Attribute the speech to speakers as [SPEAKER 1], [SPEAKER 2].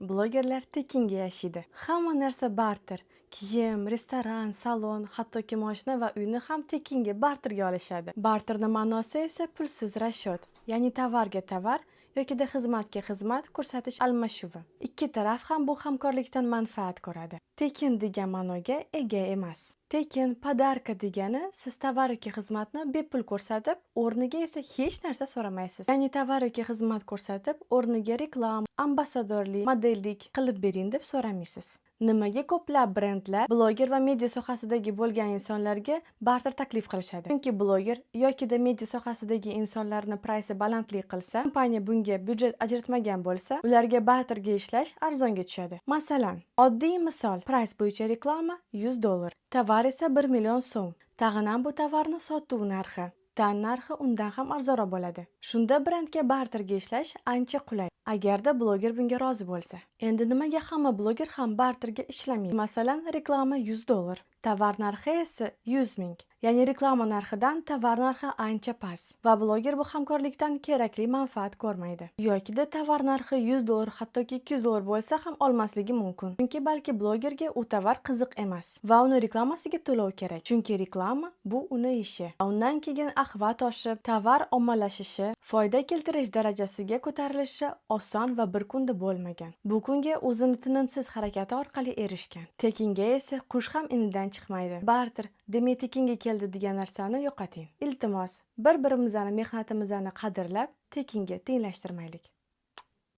[SPEAKER 1] Blogerlar tekinga yashaydi. Hamma narsa barter. Kiyim, restoran, salon, hattoki moshina va uyni ham tekinga, barterga olishadi. Barterni ma'nosi esa pulsiz расчет, ya'ni tovarga tovar yokida xizmatga xizmat ko'rsatish almashuvi. Ikki taraf ham bu hamkorlikdan manfaat ko'radi. Tekin degan ma'noga ega emas. Tekin, подарка degani siz tovar yoki xizmatni bepul ko'rsatib, o'rniga esa hech narsa so'ramaysiz. Ya'ni tovar yoki xizmat ko'rsatib, o'rniga reklama, ambassadorlik, modellik qilib bering deb so'ramaysiz. Nimaga ko'plab brendlar bloger va media sohasidagi bo'lgan insonlarga barter taklif qilishadi? Chunki bloger yokida media sohasidagi insonlarni прайс i balandlik qilsa, kompaniya bunga byudjet ajratmagan bo'lsa, ularga barterga ishlash arzonga tushadi. Masalan, oddiy misol, прайс bo'yicha reklama 100 dollar, tovar esa 1 million so'm. Tag'in ham bu tovarni sotuv narxi. Tan narxi undan ham arzonroq bo'ladi. Shunda brendga barterga ishlash ancha qulay, agarda bloger bunga rozi bo'lsa. Endi nimaga hamma bloger ham barterga ishlamaydi? Masalan, reklama 100 dollar, tovar narxi esa 100 ming. Ya'ni reklama narxidan tovar narxi ancha past va bloger bu hamkorlikdan kerakli manfaat ko'rmaydi. Yokida tovar narxi 100 dollar, hattoki 200 dollar bo'lsa ham olmasligi mumkin. Chunki balki blogerga u tovar qiziq emas va uni reklamasiga to'lov kerak. Chunki reklama bu uni ishi. Undan keyin охват oshib, tovar ommalashishi, foyda keltirish darajasiga ko'tarilishi oson va bir kunda bo'lmagan. Bu kunga o'zini tinimsiz harakati orqali erishgan. Tekinga esa qush ham inidan chiqmaydi. Barter demak tekinga keldi degan narsani yo'qoting. Iltimos, bir-birimizni mehnatimizni qadrlab, tekinga tenglashtirmaylik.